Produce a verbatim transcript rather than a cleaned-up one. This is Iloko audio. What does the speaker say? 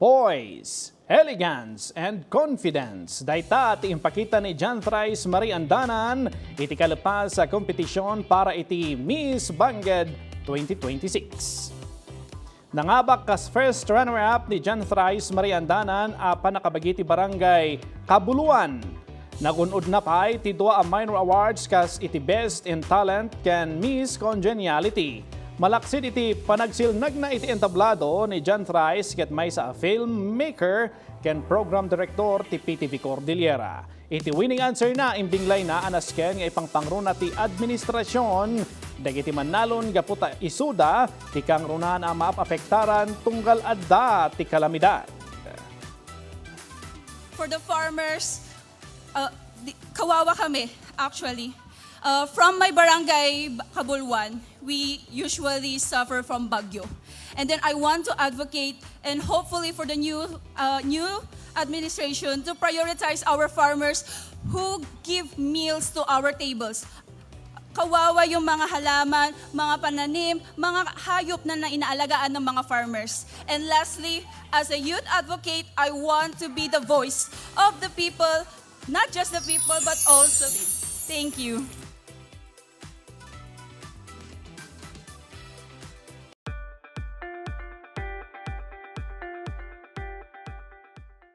Poise, elegance, and confidence. Dayta ti impakita ni John Thrice Marie Andanan iti kalepas a kompetisyon para iti Miss Banged twenty twenty-six. Nangabak kas first runner-up ni John Thrice Marie Andanan a pannakabagi ti Barangay Kabuluan. Nagun-odna pay ti dua a minor awards kas iti Best in Talent ken Miss Congeniality. Malaksid iti panagsilnagna iti entablado ni John Thrice ket maysa a filmmaker ken program director ti P T V Cordillera. Iti winning answer na, imbinglayna a nasken nga ipangpangruna ti administrasyon dagiti mannalon gapu ta isuda ti kangrunaan a maapektaran tunggal adda ti kalamidad. For the farmers, uh, di, kawawa kami, actually. Uh, from my barangay, Kabuluan, we usually suffer from bagyo. And then I want to advocate and hopefully for the new uh, new administration to prioritize our farmers who give meals to our tables. Kawawa yung mga halaman, mga pananim, mga hayop na, na inaalagaan ng mga farmers. And lastly, as a youth advocate, I want to be the voice of the people, not just the people, but also. Thank you.